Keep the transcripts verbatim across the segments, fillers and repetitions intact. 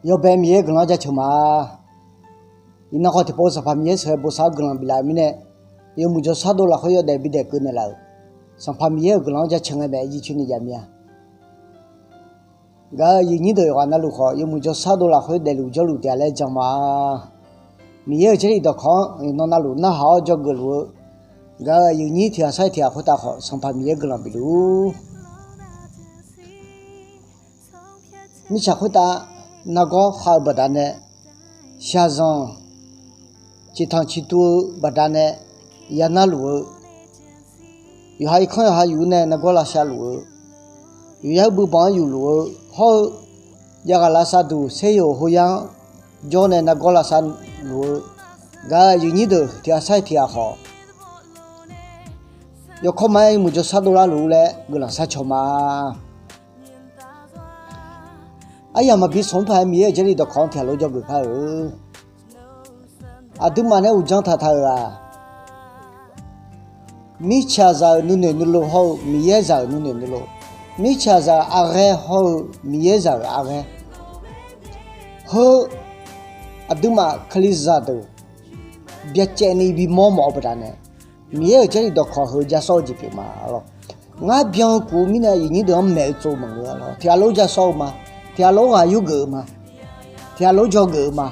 Yawbae Miqyaer-euq guiqlanq-anr jaceuq ma. Iqnan khawf tiqpov Sanqpaq Miqyaer sheuqghae bosav-awr guiqlanq biflaf-euq mirnae, yawmuiq jawrshar dov lafkhoer yawdaef bidaef keuv naeqlaf-euq Sanqpaq Miqyaer-euq guiqlanq-anr jaceuq ngae maeq-aer jircoer ni jav mir-a. Gaq-euq aqyuif nyir deuq yawqghaq navluf khawf, yawmuiq jawrshar dov lafkhoer daefluf jawrluf taef-a laer jan ma. Miqyaer-euq jarlif dawqkawq-anr iqnan navluf narhaq-awr dzawgeuf luf-eu, gaq-euq aqyuif nyir tiq ghaq sar-iq tiq ghaq khoertav khawf, Sanqpaq Miqyaer guiqlanq bif luf-ur. Mirtsaq khoertav nargawr khav-eu baqdanae, shaqzanq ciqtanq ciqtuv-eu baqdanae, ya narluf-eu, yawqha irkanr yawqha yuf nae nargawr lavshav luf-eu, yawqha-euq beubanq-anr yufluf-eu hawr-eu, javghaq lavshav duq saeryoq hoya-anr jawr nae nargawr lavshav luf-eu, gaq-euq aqyuif nyir deuq tiq ghaq sar-iq tiq ghaq khawf, yawkawr ma-aer yawmuiq jawrshar dovlar luf-ur laer guiqlanq sharcaw ma. Aryamq maqbi smq mr paq-aer Miqyaer-euq jarlif dawqkawq-anr tiq ghaq lof jawrgeuf kar-eu. Aqduimaf nae uqdzan taqtaq-euq-aq, mirtsaqzaq-euq nuinoeq nuilov hawr-eu Miqyaer zaq-euq nuinoeq nuilov, mirtsaqzaq-euq arghaer hawr-eu Miqyaer zaq-euq arghaer, heu aqduimaf Kalizaq deuq byacaevni bimawr mawf-eu baqdanae, Miqyaer-euq jarlif dawqkawq heu jasawr-eu jeq pyeuf ma lawq. Ngar byan-eu kuf-eu mirnae aqyuif nyir deuq-anr maeq-eu tsov maqngeur-a lawq. Tiq ghaq lof jasawr-eu ma. Tiq ghaq lof ghaq yurgeuf-eu ma. Tiq ghaq lof dzawgeuf-eu ma.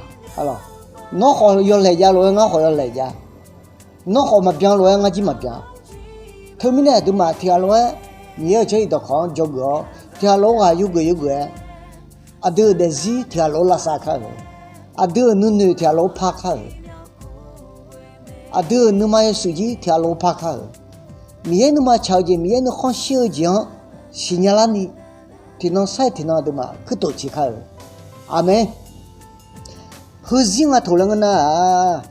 Nawr khawf yawlaeq jav lof-aer ngar khawf yawlaeq jav. Nawr khawf maqbyan lof-aer ngar jir maqbyan. Teumirnae aqduimaf tiq ghaq lof-aer Miqyaer-euq jarlif dawqkawq-anr dzawgeuf-awr, tiq ghaq lof ghaq yurgeuf yurgeuf-aer, aqdui-euq daefzir tiq ghaq lof lavsav kar-euq, aqdui-euq nuinoeq tiq ghaq lof par kar-euq, aqdui-euq nuima yawshuif jir tiq ghaq lof par kar-euq, Miqyaer nuima tsaq-eu jeq, Miqyaer nuikhanr shir-eu jeq-anr siqnya larni, tiqnan sar-iq tiqnan aqduimaf kuirtof ciq kar-euq. Aqmeq. Heuzir nga toq laer ngeur nar-aq,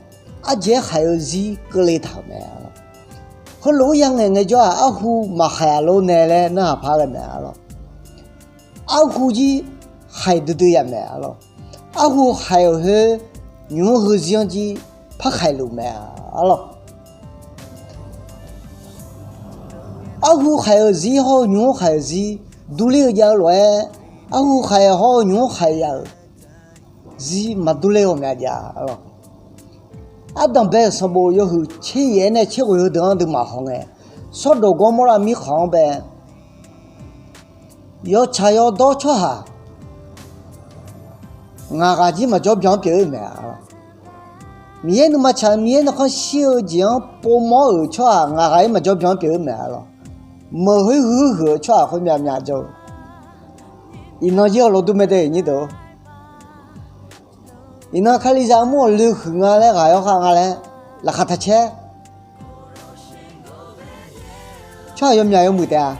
ardzaeq-aer khaiq-eu zir keuvle taq-euq mae. Heulof-aer yangaeq ngaejawr-aq, arhu maqkhaiq-a lor nae laer narhaq par ghae mae-a lawq. Arhu jir khaiq duidui yaf mae-a lawq. Arhu khaiq-euq khoer, nymq-mr heuzir-anr jir par khaiq luf mae-a lawq. Arhu khaiq-euq zir hawr-eu nymq-mr khaiq-euq zir durler-eu jav-eu lof-aer, arhu khaiq hawr-eu nymq-mr khaiq yaf-euq zir maqdurler-eu ghawqmya jav-a lawq. Ardanq bae-euq sanqbof yawhuiq tser yaef-aer nae tser ghoeq heudeuq-anr aqduimaf hawngae, Sawrdoq Gawrmawrlav mirkhanq-anr bae yawtsaq yawdawr tsawrhaq ngaq ghaq jir maqjawr byan-anr pyeuf-eu mae-a lawq. Miqyaer nuima tsaq-eu Miqyaer nuikhanr shir-eu jeq-anr povmawr-euq tsawrhaq ngaq ghaq-ir maqjawr byan-anr pyeuf-eu mae-a lawq. Meuq khoer huiq huiq-eu tsawrhaq khoer myavmyav jawr-eu. Iqnan jir heulof dur mae de nyir deuq-or. Iqnan Kalizaq armur-aq loe huiq nga laer ghaq yawkhav nga laer laqkhaq taq caer. Tsawrhaq yawmyaq yawmuiq taef-a,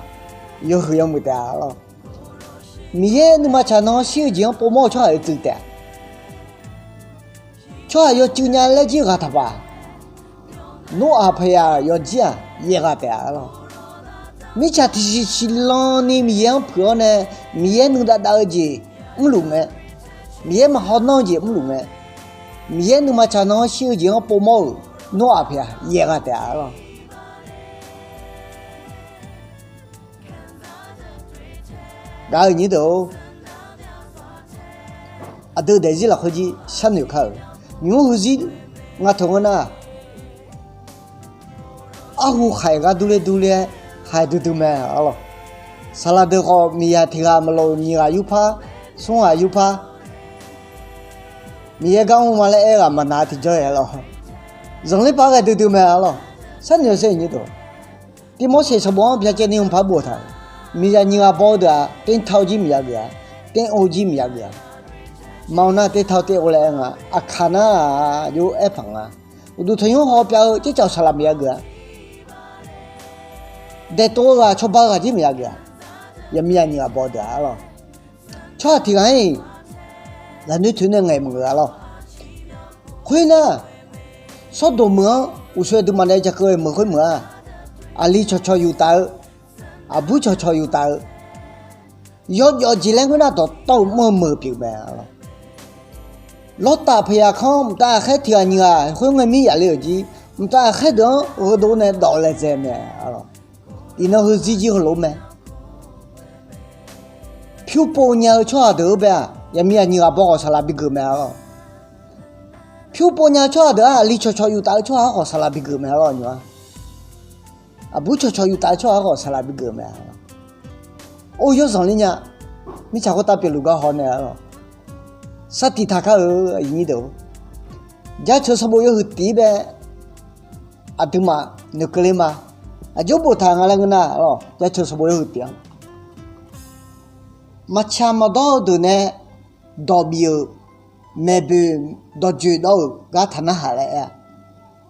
yawhuiq yawmuiq taef-a lawq. Miqyaer nuima tsaq nan-anr shir-eu jeq-anr povmawr-eu tsawrhaq oeqtsuif taef-a. Tsawrhaq yawcuiv nya laer jir ghaq taqpaf. Noraq paqyaq-euq yawjir-aq yaeq ghaq taef-a lawq. Mirtsaq tiqsiq siqlan ni Miqyaer-anr puiq-awr nae, Miqyaer nuidav dav-eu jeq mrluf mae. Miqyaer maqhaw nanr-eu jeq mrluf mae. Miqyaer nuima tsaq nan-anr shir-eu jeq-anr povmawr-euq Noraq paqyaq yaeq ghaq taef-a lawq. Gaq-euq nyir deuq-or, aqdui daefzir lafkhoer jir sharnoeq kar-euq. Nymq-mr heuzir nga taq ngeur nar, arhu khaiq gar durler durler-aer khaiq duidui mae-a lawq. Saqlaq deuq khawf miqyaq tiq ghaq maqlof nyiq ghaq yurpar, smr ghaq yurpar. Miqyaer gar mr ma laer aer ghaq maqnaq tiqjawr-aer lawq. Zanqler par ghae duidui mae-a lawq. Sharnoeq-eu sher nyir deuq, Tirmorseq sanqbof-anr byacaevni hmqpar bof taq-euq. Miqyaq nyiq ghaq baw-eu deuq-aq, tevtav jir miqyaq geuf-a, tev-or jir miqyaq geuf-a. Maqanr nar tevtav tev-or laer aer nga, aqkaq nar-aq jov-aer paq nga. Uqduq tanqnymr haw pyav-eu tsercawq saqlaq miqyaq geuf-a. Daeqtov-eu ghaq cawba-eu ghaq jir miqyaq geuf-a. Yaqmiqyaq nyiq ghaq baw-eu deuq-a lawq. Tsawrhaq tiq ghaq-iq lafnoer toeq nae ngaeq maqngeur-a lawq. Khoernar, Sawrdoq meuq-anr uqshoe duimaf nae jakeuv-eu meuq khoermeuq-aq, aqli cawqcawq yuf taf-eu, aqbur cawqcawq yuf taf-eu, yawjawf jeq laer ngeur nar dawqtawv-euq mr-eu meuq pyeuf mae-a lawq. Lawrtaf paqyaq kanr mqtav ghaqkhaer tiq ghaq nyiq ghaq khoerngae mir yaf le-euq jir, mqtav ghaqkhaer deuq-anr gheudov nae dawf laedzae mae-a lawq. Iqnan heuzir jir heulof-aer mae. Pyur pov nya-eu tsawrhaq deuq-eu bae-aq, Yaqmiq aqnyiq ghaq baw khawf saqlaq bigeuf mae arlawq. Pyur pov nya-eu tsawrhaq deuq-anr aqli cawqcawq yuf taf-eu tsawrhaq-anr khawf saqlaq bigeuf mae arlawq nymq-a. Aqbur cawqcawq yuf taf-eu tsawrhaq-anr khawf saqlaq bigeuf mae arlawq. Or, yawrzanq ler nya. Mirtsaq khoertav pyeufluf gar haw nae arlawq. Sar tiq taq kar-eu aqyuif nyir deuq-or, jaceuq sanqbof yawhuiq tiq-ir bae aqduimaf noeqkeuv ler ma. Aqjox boftaq nga laer ngeur nar arlawq, jaceuq sanqbof yawhuiq tiq-anr maqtsaq maqdawr-eu deuq nae dawq bif-euq maeqboeq dawqjoeq dawr-euq gar taq narhaq laer aer-a.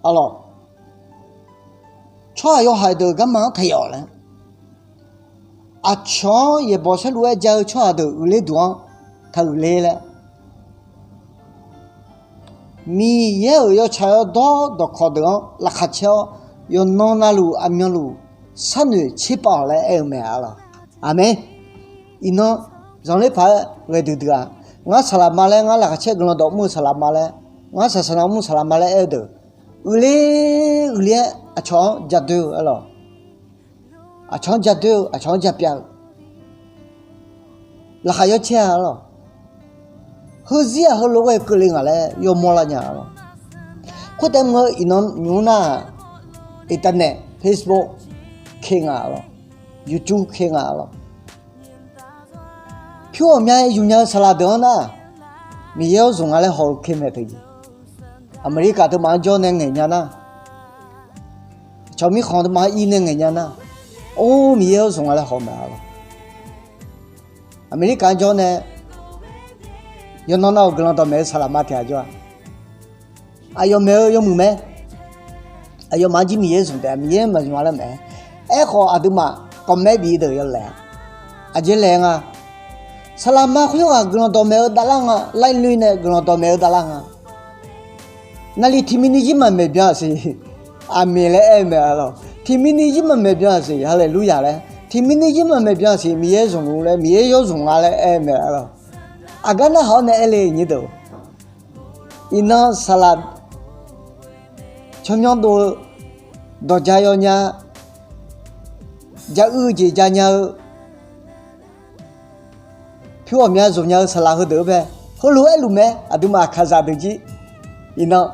Arlawq, tsawrhaq yawhaiq deuq garma-anr taq yawf laer, aqcawq-anr yaeqbawq saerlu-aer ja-eu tsawrhaq deuq uiqler duq-anr taq uiqler laer, Miqyaer-euq yawtsaq yawdawr dawqkawq deuq-anr laqkhaq caer-awr, yawqnan navluf aqmyanluf sharnoeq tserpav-awq laer aer-eu mae arlawq. Aqmeq. Iqnan zanqler paq-aer ghae duidui-aq, ngar saqlaq ma laer, ngar laqkhaq caer guiqlanq dawq mr-eu saqlaq ma laer, ngar saqsaqnav mr-eu saqlaq ma laer aer-eu deuq, uiqler uiqler-aer aqcawq-anr ja doer-eu arlawq. Aqcawq-anr ja doer-eu, aqcawq-anr ja pyav-eu, laqkhaq yawcaer-a arlawq. Heuzir-aq heulof ghae keuvle ngaq laer yawmawr lar nya arlawq. Khoertav mr-eu iqnan nymq-mr nar-aq, internet, Facebook, ke nga arlawq. YouTube ke nga arlawq. Pyur ghawqmya yuf nya-eu saqlaq deuq-anr nar, Miqyaer-awr zmq nga laer haw-eu ke mae teujeq. Aqmeqlirkaq teumaf-anr jawr nae ngaeq nya nar, aqcawq mirkhanq teumaf-anr ir nae ngaeq nya nar, or, Miqyaer-awr zmq nga laer haw mae arlawq. Aqmeqlirkaq-anr jawr nae yawqnan nav-euq guiqlanq dawqmaeq-eu saqlaq ma tiq ghaq jawr-a. Aqyawf maeq-eu yawmuiq mae. Aqyawfmaf-anr jir Miqyaer zmq taef-a, Miqyaer maqzmq-a laer maeq-aer. Aerkhawf aqduimaf kawqmaer bif deuq yawlaeq-a. Aqjeq laeq nga, saqlaq ma khoerghaq guiqlanq dawqmaeq-eu davlar nga, laer noeq nae guiqlanq dawqmaeq-eu davlar nga. Naqliq tiqmini jir maqmaeq byan-aq siq, aqmeq laer aer-eu mae arlawq. Tiqmini jir maqmaeq byan-aq siq, haleluya laer, tiqmini jir maqmaeq byan-aq siq, Miqyaer zmq luf laer, Miqyaer yawr zmq nga laer aer-eu mae arlawq. Aqgar narhaq-awr nae aer le nyir deuq. Iqnan saqlaq tsawrmyanr dov-eu, dawqja yaw nya, ja uiv-eu jeq ja nya-eu, pyur ghawqmya zmq nya-eu saqlaq heudeuq-anr bae, heulof-aer luf mae, aqduimaf aqkaqzaq deuq jir. Iqnan,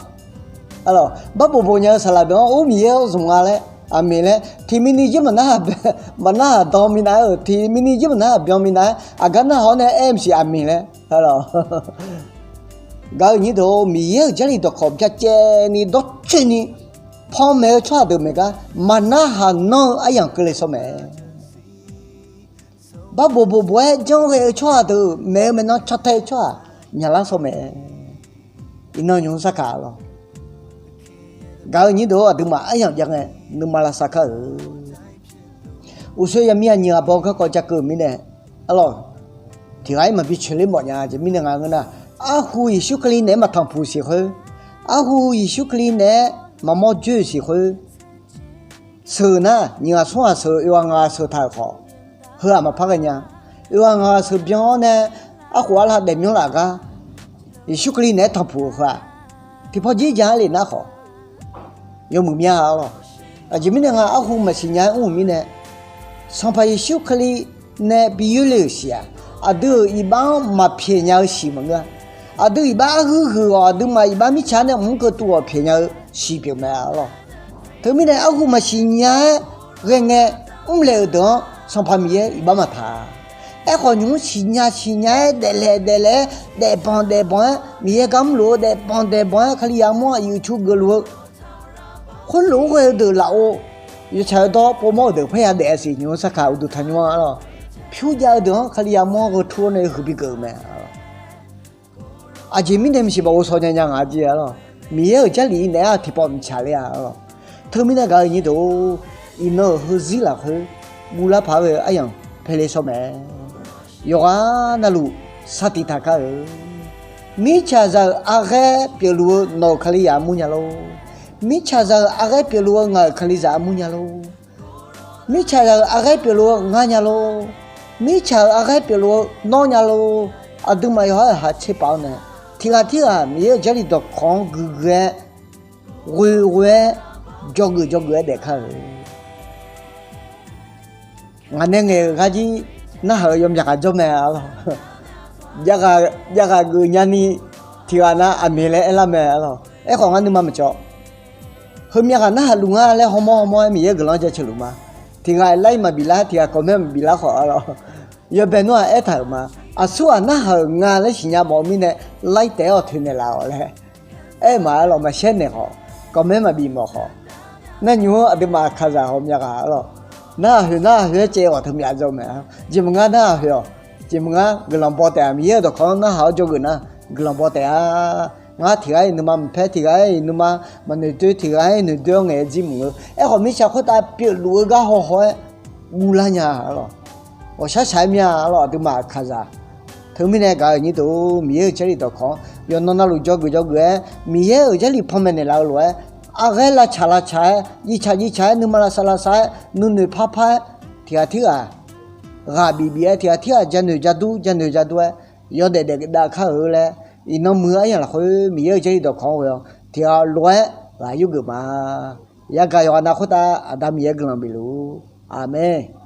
arlawq, bar bof bof nya-eu saqlaq deuq-anr or Miqyaer-awr zmq nga laer, aqmeq laer, tiqmini jir maqnar, maqnarhaq dan minav-aer-euq, tiqmini jir maqnarhaq byan minav-aer, aqgar narhaq-awr nae aer maqsiq aqmeq laer, arlawq. Gaq-eu nyir deuq-or, Miqyaer-euq Jarlif dawqkawq byacaevni dawrcoeni panmaeq-eu tsawrhaq deuq maeq gar maqnarhaq nanr-eu aryamq keuvle shawr mae. Bar bof bof bof-aer janr ghae-eu tsawrhaq deuq maeq-eu maeqnan cantae-eu tsawrhaq myaqlar shawr mae. Iqnan nymq-mr sarkaq lawr. Gaq-eu nyir deuq-or, aqduimaf aryamq jav ngae nuima lavsav kar-euq. Uqshoe yaqmir aqnyiq ghaq baw garkawv jakeuv-euq mirnae, arlawq, tiq ghaq-ir maqbi coeqler mawf nya. Aqjeq mirnae nga ngeur nar, arhu Yeqsur Kali naeq-aer maqtanqpuq siq khoer, arhu Yeqsur Kali naeq-aer maqmawr joer-euq siq khoer, sheuq nar, nyiq ghaq smr ghaq sheuq, oeq ghaq ngaq ghaq sheuq taq-euq khawf, heu-aq maqpar ghae nya. Oeq ghaq ngaq ghaq sheuq byan-awr nae, arkhof arla daefmyanr laf gar Yeqsur Kali naeq-aer tanqpuq-euq heu-aq, tiqpaw jir ja-aer le nar khawf, yawmuiq mya-a lawr. Aqjeq mirnae nga, arhu maqsiq nya-aer mr-euq mirnae, Sanqpaq Yeqsur Kali nae bi yoerle-euq siq-aq, aqdui-euq iqbax-anr maqpyaeq nya-eu siq maqngeur-a. Aqdui iqbax arhuir huiq-awq, aqduimaf iqbax mirtsaq nae mq-anr keuv tuv-awq pyaeq nya-eu siq pyeuf mae lawr. Teumirnae arhu maqsiq nya-aer ghae ngae mrlaeq-euq deuq-anr Sanqpaq Miqyaer iqbax maqtaq. Aerkhawf, nymq-mr siqnya siqnya-aer daeflaeq daeflaeq-aer daefbanq daefbanq-aer Miqyaer gar mrluf-eu daefbanq daefbanq-aer Kalizaq armur-anr aqyuif cu geufluf-eu khoerlof-aer ghae-eu deuq lafov, yawtsaq yawdawr povmawr-euq deuq parya daef-a siq, nymq-mr sarkaq uqduq tanqnymr-a lawr. Pyur jav-eu deuq-anr Kalizaq armur-anr gheu tur-awr nae huiqbi geuf-euq mae. Aqjeq mirnae maqsiq maqghov shaw nya nya ngaq jeq-a lawr. Miqyaer-euq Jarlif naeq-aer tiqpawf mqtsaq ler-a lawr. Teumirnae gaq-eu nyir deuq-or, iqnan-euq heuzir lafkhoer guvlar paq-aer ghae-eu aryamq paele shawr mae. Yawqghaq navluf sar tiq taq kar-eu, mirtsaqzaq-euq arghaer pyeufluf-eu nawq-euq Kalizaq armur nya lor. Mirtsaqzaq-euq arghaer pyeufluf-eu ngaq-euq Kalizaq armur nya lor. Mirtsaqzaq-euq arghaer pyeufluf-eu ngar nya lor. Mirtsaq-euq arghaer pyeufluf-eu nawr nya lor. Aqduimaf yawqha-euq ha tserpav-awr nae, tiq ghaq tirghaq Miqyaer-euq Jarlif dawqkawq-anr guiqghae, ghoeghoe-aer, dzawgeuf dzawgeuf-aer daef kar-eu. Ngaq nae ngaeq-euq gar jir narhaq-euq yawmyaq ghaq jawr mae lawr. Javghaq geuf nyani tiq ghaq nav aqmiq laer aerlar mae arlawq. Aerkhawf ngar nuima maqcawv. Heumyav ghaq narhaq luf nga laer hawmawr hawmawr-aer Miqyaer-euq guiqlanq-anr jaceuq luf ma. Tiq ghaq-iq like maqbif lar, tiq ghaq comment maqbif lar khawf arlawq. Yawbae nar-aq aertaq-euq ma. Aqsurghaq narhaq-euq nga laer siqnya mawf-eu mirnae like taef-aer awq toeqnaeq laf-awq laer aer-eu ma arlawq, maqshare naeq khawf, comment maqbif mawf khawf. Nar nymr-anr aqduimaf aqkaqzaq hawmyav ghaq arlawq. Narhaq hoeq narhaq hoeq-aer caev-awq teumyav dzaw mae. Jeq maqngar narhaq hoeq-awq. Jeq maqngar guiqlanq baw taef-a. Miqyaer-euq dawqkawq-anr narhaq-awr dzawgeuf nar guiqlanq baw taef-a. Ngar tiq ghaq-iq nuima maqpaer, tiq ghaq-iq nuima maqnoeq doer, tiq ghaq-iq noeq doer-awr ngaeq-aer jir mq-eu. Aerkhawf mirtsaq khoertav pyeufluf-eu gar haw haw-aer guvlar nya arlawq. Ghawqshaq shaq-aer mya arlawq, aqduimaf aqkaqzaq. Teumirnae gaq-euq nyir deuq, Miqyaer-euq Jarlif dawqkawq-anr yawqnan navluf dzawgeuf dzawgeuf-aer Miqyaer-euq Jarlif panmaeq naeqlaf-eu lof-aer, aqghaer lavtsaq lavtsaq-aer, jivtsaq jivtsaq-aer, nuima lavsav lavsav-aer, nuinoeq parpar-aer, tiq ghaq tirghaq ghaq bif bif-aer, tiq ghaq tirghaq janoeq jadur janoeq jadur-aer, yawdaef daef dav kar-eu laer, iqnan muiq-eu aryamq lafkhoer Miqyaer-euq Jarlif dawqkawq-anr ghoe-awr tiq ghaq lof-aer ghaq yurgeuf ma. Yagaq yawqghaq nav khoertav Aqda Miqyaer guiqlanq bifluf-ur. Aqmeq.